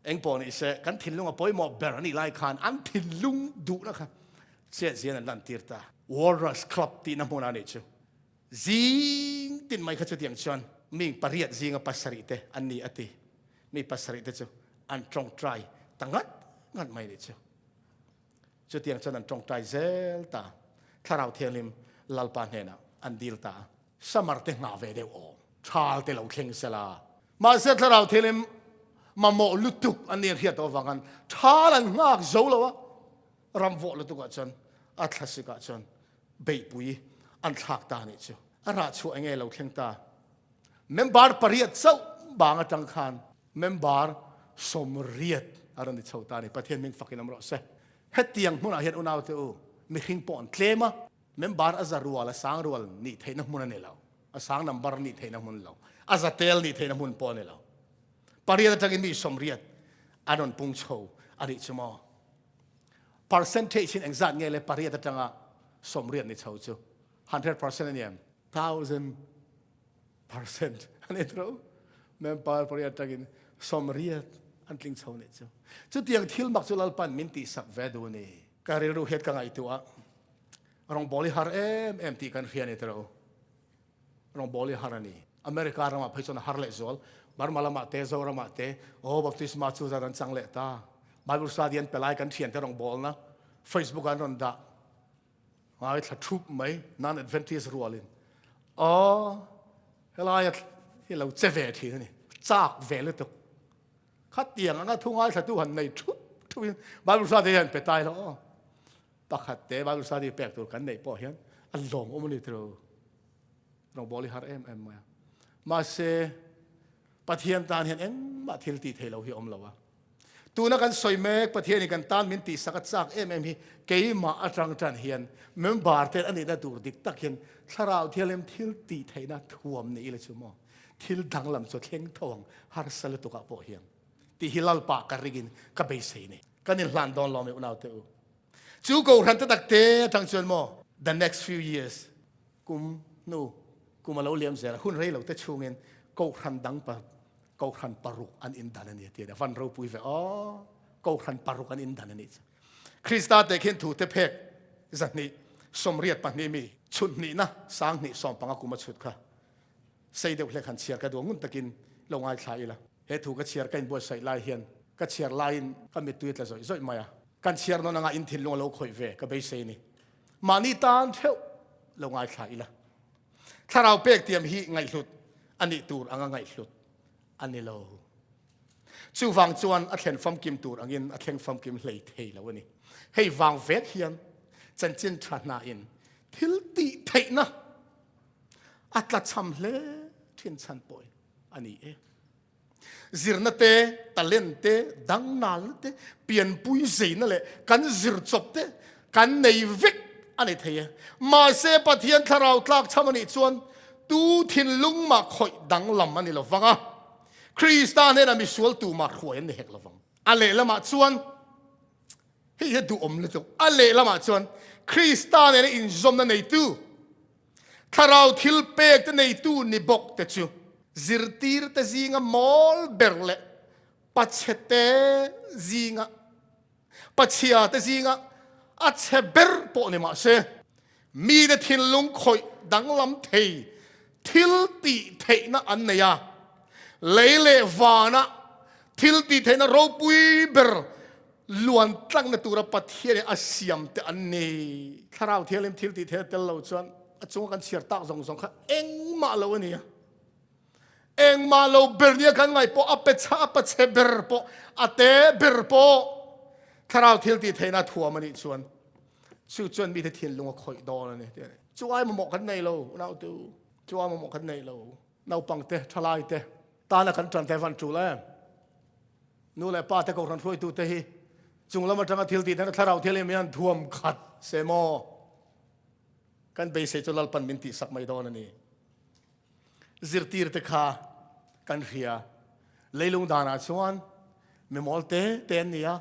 Eng pawh ni se kan thinlung a pawimawh ber a nih lai khan an thinlung duhna kha chet zian an lantir ta. Walrus Club tihna hmunah a nih chu. Zing tin mai kha chutiang chuan mi pariat zinga pasarih te an ni a ti. Mi pasarih te chu an tawngtai ta ngat ngat mai a nih chu. Chutiang chuan an tawngtai zel ta. Thlarau Thianghlim Lalpa hnenah an dil ta a. Summer te nghah ve deuh awm. Thal te lo thleng sela. Mahse Thlarau Thianghlim mamawh lutuk an nih an hriat tawh avangin thal an nghak zo lo a. Ram vawh lutukah chuan a thlasikah chuan beihpui an thlak ta nih chu. A rah chhuah enge lo thleng ta. Member pariat chauh bang atang khan member 80 a rawn ni chho ta a ni. Pathian hming fakin awm rawh se. Hetiang hmunah hian unaute u mihring pawh an tlem a, member a za rual a sang rual nih theihna hmun a ni lo. A sang number nih theihna hmun lo. A za tel nih theihna hmun pawh a ni lo. Pariat atangin mi 80 an rawn pung chho a nih chu maw. Percentage in engzat nge le pariat atanga 80 ni chho chu 100% a ni em? 1000% a ni tro. Member pariat atangin 80 an tling chho nih chu. Chutiang thil mak chu Lalpan min tihsak ve duh a ni. Ka rilru hian ka ngaihtuah a, rawngbawl hi har em em tih kan hria a ni tro. Rawngbawl hi har a ni. America ramah phei chuan a har leh zual. Burma lamah te, Zoramah te, aw baptisma chu zat an chang leh ta. Bible study an pe lai kan thiante rawngbawlna Facebook ah an rawn dah. Ngaithla thup mai, non-Adventist rualin. Aw, helaia hi lo che ve thin a ni. Chak ve lutuk. Khatiang anga thu ngaithlatu han nei thup thupin Bible study hian pe tai lo aw. Pakhat te Bible study pek tur kan neih pawh hian a lawmawm a ni tiro. Rawngbawl hi har em em mai a. Mahse, Pathian tan hian engmah thil tih theih loh hi a awm lo a. Tuna kan sawi mek Pathianin kan tan min tihsak a chak em em hi keimah atang tan hian member ten a nihna tur dik tak hian Thlarau Thianghlim thil tih theihna thuam ni ila chu maw thil danglam chu a thleng tho ang harsa lutukah pawh hian tih hi Lalpa ka ringin ka beisei ni. Kan inhlan dawn lo mi unaute u. Chu kohhran te tak te atang chuan maw the next few years kum hnu kum a lo liam zel a, hun rei lo te chhungin kohhran dang pa kohhran paruk an indan a ni a ti a ni. Van ropui ve aw, kohhran paruk an indan a nih chu. Krista te khin thu te phek 282 mi chhut hnihna 2015 kum a chhut kha sei deuh hlek han chhiar ka duh ngun takin lo ngaithla ila. He thu ka chhiar ka inbuatsaih lai hian ka chhiar laiin ka mittui a tla zawih zawih mai a. Kan chhiar nawn anga in thinlung a lo khawih ve ka beisei ni. Mahni tan theuh lo ngaithla ila. Thlarau pek tiam hi ngaihhlut a nih tur anga ngaihhlut a ni lo. Chuvang chuan a thlen famkim tur angin a thleng famkim hlei thei lo a ni. Hei vang vek hian chanchin tha hnain thil tih theihna a tlachham hle thin chhan pawh a ni e. Zirna te, talent te, dangnalna te, pianpui zeina leh kan zir chawp te kan nei vek a ni thei e. Mahse Pathian thlarau tlak chham a nih chuan tu thinlung mah khawih danglam a ni lo vang a, Krista hnenah misual tumah hruai an ni hek lo vang. A lehlamah chuan, hei hi a duhawm lutuk, a lehlamah chuan Krista nena inzawmna neitu, Thlarau thil pek te neitu ni bawk te chu zirtir te zinga mawl ber leh pachhe te zinga pachhia te zinga a chhe ber pawh ni mah se, mite thinlung khawih danglam thei thil tih theihna an nei a, lei leh vana thil tih theihna ropui ber Luan tlakna tura Pathian in a siam te an ni. Thlarau Thianghlim thil tih theih a tel lo chuan a chunga kan chhiar tak zawng zawng kha engmah lo a ni a. Engmah lo ber nia kan ngaih pawh a pe chha a pachhe ber pawh a te ber pawh thlarau thil tih theihna thuam a nih chuan chu chuan mite thinlung a khawih dawn a ni ti a ni. Chu ai mamawh kan nei lo unau tu chu ai mamawh kan nei lo naupang te thalai te tana kan tan te van tul em nu leh pa te kohhran hruaitu te hi chung lam atanga thil tih theihna thlarau thil hian thuam khat se maw kan beisei chu Lalpan min tihsak mai dawn a ni. Zirtirte kha kan hria. Leilung danah chuan mi mawl te te an ni a,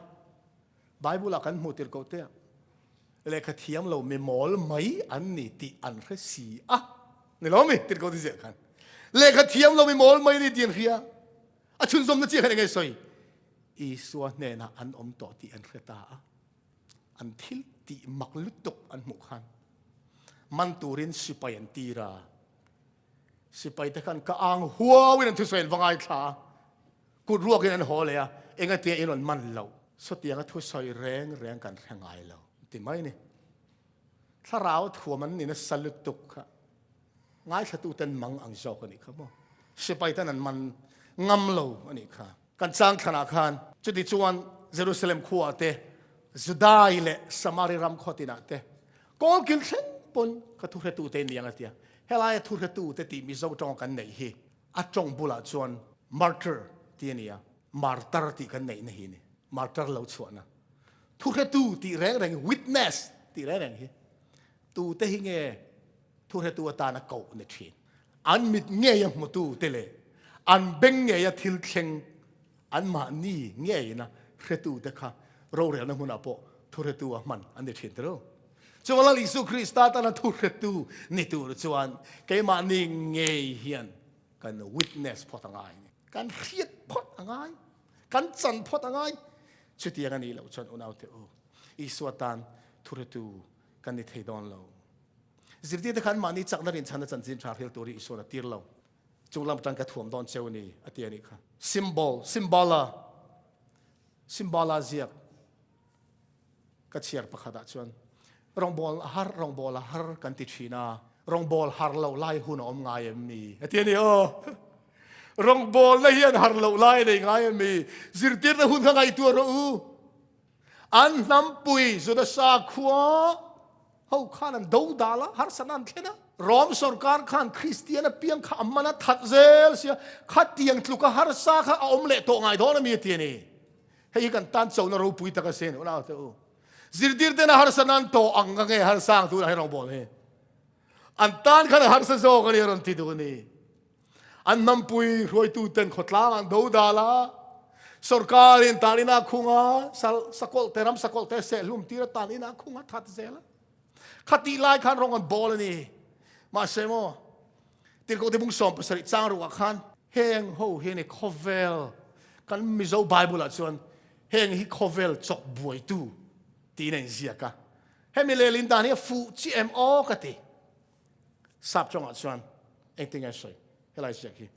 Bible-ah kan hmuh tir ko te a, lehkha thiam lo mi mawl mai an ni tih an hre si a. Ni lo mi? Tir ko ti ziah khan. Lehkha thiam lo mi mawl mai ni tih an hria. A chhunzawmna chiah khan eng nge sawi? Isua hnenah an awm tawh tih an hre ta a. An thil tih mak lutuk an hmuh khan man turin sipai an tir a. Sipai te khan ka ang huau in an thusawi an va ngaithla a, kut ruakin an haw leh a, engatia in rawn man loh? Sawtianga thusawi reng reng kan hre ngai lo ti mai ni. Thlarau thuam an ni nasa lutuk kha ngaithla ten mang ang zawk a nih kha maw. Sipai ten an man ngam lo a nih kha. Kan chang thlanah khan chuti chuan Jerusalem khuaah te, Judai leh Samari ram khaw tinah te kawlkil thleng pawn ka thuhretu te niang a tia. Helaia thuhretu te tih Mizo tawng kan neih hi a tawng bulah chuan martyr tih a ni a, martar tih kan neihna hi a ni, martar lo chhuahna. Thuhretu tih reng reng hi, witness tih reng reng hi tute hi nge thuhretu atana koh ni thin? An mit ngeia hmutu te leh an beng ngeia thil thleng anmahni ngeina hretu te kha rorelna hmunah pawh thuhretu a hman an ni thin tiro. Chuan Lal Isu Krista tana thuhretu ni tur chuan keimahni ngei hian kan witness phawt a ngai ni. Kan hriat phawt a ngai. Kan chan phawt a ngai. Chutiang a nih loh chuan unaute u, Isua tan thuhretu kan ni thei dawn lo. Zirtirte khan mahni chakna rinchhana chanchin tha hril tur hi Isuan a tir lo. Chung lam atang ka thuam dawn cheu ni a ti a nih kha. Symbol, Symbol-a, Symbol-a ziak ka chhiar pakhatah chuan rawngbawl a har, rawngbawl a har kan ti thin a, rawngbawl har loh lai hun a awm ngai em ni? A ti a ni aw. Rawngbawlna hian har loh lai a nei ngai em ni? Zirtirna hun kha ngaihtuah rawh u. An hnampui Juda sakhua ho khan an do dal a, harsatna an thlen a. Rom sorkar khan Kristian apiang kha a man a that zel sia, khatiang tluka harsa kha a awm leh tawh ngai dawn a mi a ti a ni. Hei hi kan tan chona ropui tak a sin, unau te u. Zirtir tena harsatna an tawh ang ka nge harsa ang tunah hi rawngbawl hi. An tan khan a harsa zawk a ni a rawn ti duh a ni. An hnampui hruaituten khawtlang an do dal a, sorkarin tan ina khung a, sakawlh te ram sakawlh te sehlum tir a tan ina khung a that zel a. Khatih lai khan rawng an bawl a ni. Mahse maw, Tirhkoh te bung 17 chang ruah khan heng ho hi ni khawvel kan Mizo Bible ah chuan heng hi khawvel chawk buaitu tiin a inziak a. Hemi lehlin dan hi a fuh chiah em aw ka ti. Sap tawngah chuan engtin nge sawi helai ziak hi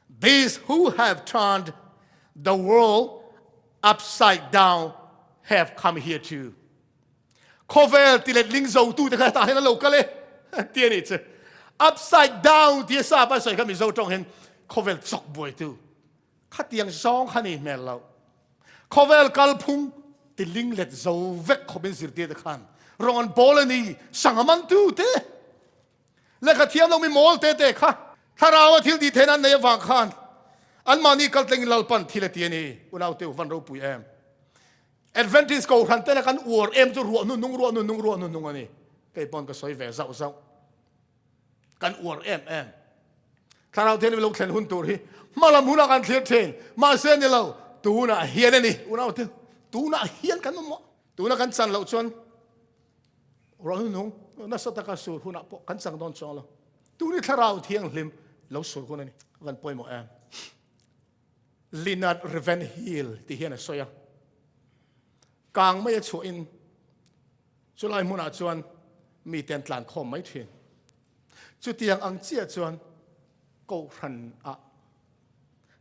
These who have turned the world upside down have come here too. Khawvel ti letling zo tu te kha tah hian an lo kal e ti a nih chu. Upside down ti a sap a sawi kha Mizo tawng hian khawvel chawk buai tu. Khatiang zawng kha ni hmel lo. Khawvel kalphung ti ling let zo vek khawpin zirtir te khan rawng an bawl a ni sangha man tu te lehkha thiam lo mi mawl te te kha thlarau a thil tih theihna an nei avang khan anmahni kaltlengin Lalpan thil a ti a ni. Unau te u van ropui em. Adventist kohhran te la kan uar em chu ruah hnuhnung ruah hnuhnung ruah hnuhnung a ni. Kei pawn ka sawi ve zauh zauh. Kan uar em em. Thlarau Thianghlim lo thlen hun tur hi hmalam hunah kan thlir thin. Mahse ni lo, tunah hian a ni. Unau te, tunah hian kan awm maw? Tuna kan chan loh chuan ruah hnuhnung nasa taka sur hunah pawh kan chang dawn chuang lo. Tuni Thlarau Thianghlim lo sur hun a ni. Van pawimawh em. Leonard Ravenhill ti hian a sawi a. Kang mai a chhuahin Chulai hmunah chuan mite an tlan khawm mai thin. Chutiang ang chiah chuan Kohhran ah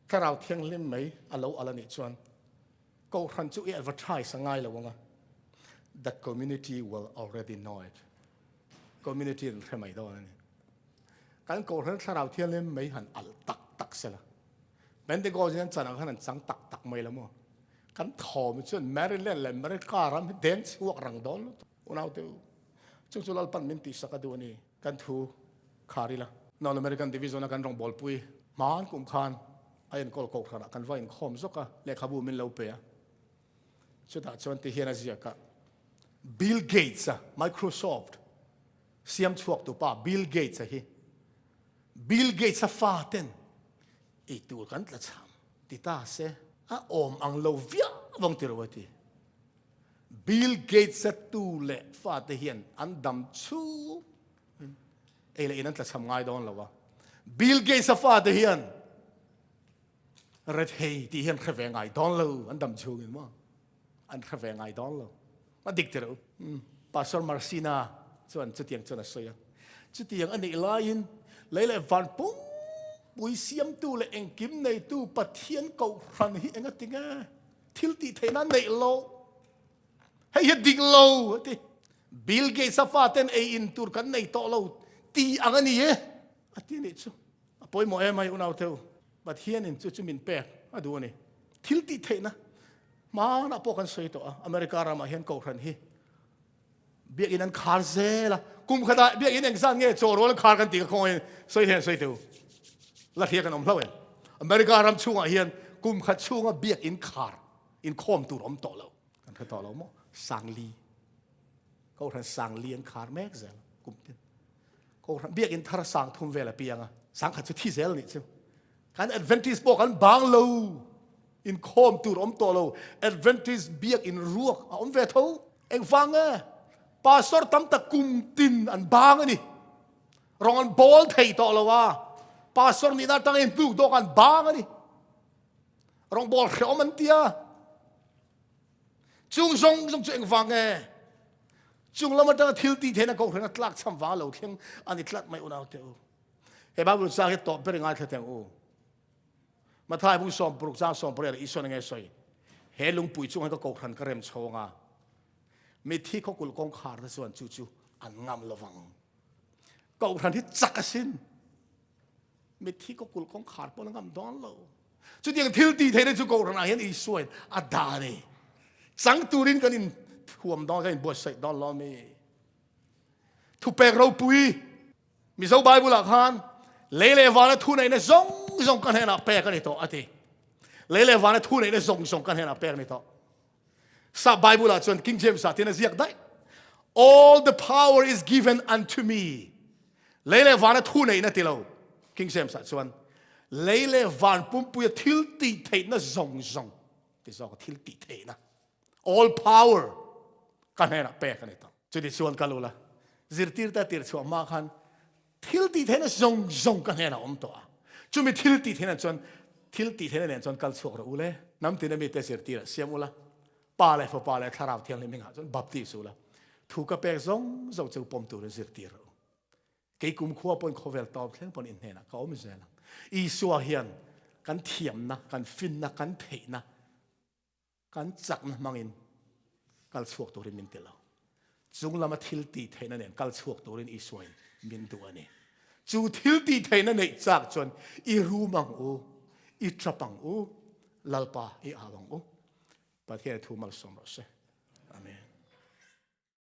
Thlarau Thianghlim mai a lo al a nih chuan Kohhran chu i advertise a ngai lo ang a, the community will already know it. Community an hre mai dawn a ni. Kan Kohhran Thlarau Thianghlim mai han al tak tak sela. Pentecost in an chan ang khan an chang tak tak mai lo maw? Kan thawm chuan Maryland leh America ram hi deng chhuak rang dawn lutuk. Unaute u, chung chu Lalpan min tihsak a duh a ni. Kan thu khar ila. North American Division a kan rawngbawlpui hman kum khan a enkawl kohhranah kan va inkhawm zawk a, lehkhabu min lo pe a. Chutah chuan ti hian a ziak a, Bill Gates-a, Microsoft siam chhuak tu pa Bill Gates-a hi, Bill Gates-a faten ei tur kan tla chham ti ta se, a awm ang lo viau vang ti ro a ti. Bill Gates-a tu leh fate hian an dam chhung ei leh in an tla chham ngai dawn lo a. Bill Gates-a fate hian Rethei tih hian hre ve ngai dawn lo an dam chhungin maw an hre ve ngai dawn lo a dik tirh u Pastor Marcina chuan chutiang chuan a sawi a chutiang a nih laiin lei leh van pumpui siamtu leh engkim neitu Pathian kohhran hi enga tinge thil tih theihna neih lo hei hi dik lo a ti Bill Gates a faten ei in tur kan nei tawh lo ti ang a ni e a ti nih chu A pawimawh em ai unauteu, Pathianin chu chu min pek a duh a ni. Thil tih theihna hmanah pawh kan sawi tawh a, America ramah hian kohhran hi biakinn an khar zel a, kum khatah biakinn engzat nge chaw rual an khar kan tih ka khawngaih sawi hian sawi teh u. La hria kan awm hlauh em? America ram chhungah hian kum khat chhunga biakinn khar inkhawm tur awm tawh lo. Kan hre tawh lo maw? Sangli. Kohhran sangli an khar mek zel kum tin. Kohhran biakinn thar sang thum vel a piang a, sang khat chu thi zel nih chu. Kan Adventist pawh kan bang lo, inkhawm tur awm tawh lo, Adventist biakinn ruak a awm ve tho. Engvang nge? Pastor tam tak kum tin an bang a ni. Rawng an bawl thei tawh lo a, pastor nihna atangin hnuk dawk an bang a ni. Rawng bawl hreawm an tia. Chung zawng zawng chu engvang nge? Chung lam atanga thil tih theihna kohhran a tlak cham vang lo thleng a ni tlat mai unau te u. He Bible chang hi tawp ber i ngaithla teng u. Mathai bung 60 chang 18 Isuan nge sawi. He lungpui chung hi ka kohhran ka rem chhawng a. Mithi khawkulh kawngkhar te chuan chu chu an ngam lovang. Kohhran hi chak asin. Mitthi ka kulh kawngkhar pawn a ngam dawn lo. Chutiang thil tih theihna chu kohhranah hian Isuain a dah a ni. Chang turin kan in thuam dawn, kan in buatsaih dawn lo mi. Thupek ropui Mizo Bible-ah khan lei leh vana thu neihna zawng zawng ka hnenah pek a ni tawh a ti. Lei leh vana thu neihna zawng zawng ka hnenah pek a ni tawh. Sa Bible ah chuan King James ah tin a ziak daih. All the power is given unto me. Lei leh van a thu neihna ti lo. King James ah chuan lei leh van pumpui a thil tih theihna zawng zawng ti zawk thil tih theihna. All power ka hnenah pek a ni ta. Chuti chuan kal ula zirtir ta tir chhuah hma khan Thil tih theihna zawng zawng ka hnenah a awm tawh a, chumi thil tih theihna chuan thil tih theihna nen chuan kal chhuak rawh u le. Hnam tina mite zirtirah siam ula, Pa leh Fapa leh Thlarau Thianghlim hmingah chuan baptis ula, thu ka pek zawng zawng chu pawm turin zirtir rawh u. Kei kumkhua pawhin khawvel tawp thleng pawn in hnenah ka awm zel ang. Isua hian kan thiamna, kan finna, kan theihna, Kan chakna hmangin kal chhuak turin min ti lo. Chung lama thil tih theihna nen kal chhuak turin Isuain min duh a ni. Chu thil tih theihna neih chak chuan i rum ang u, i tap ang u, Lalpa i au ang u. Pathian thu malsawm rawh se.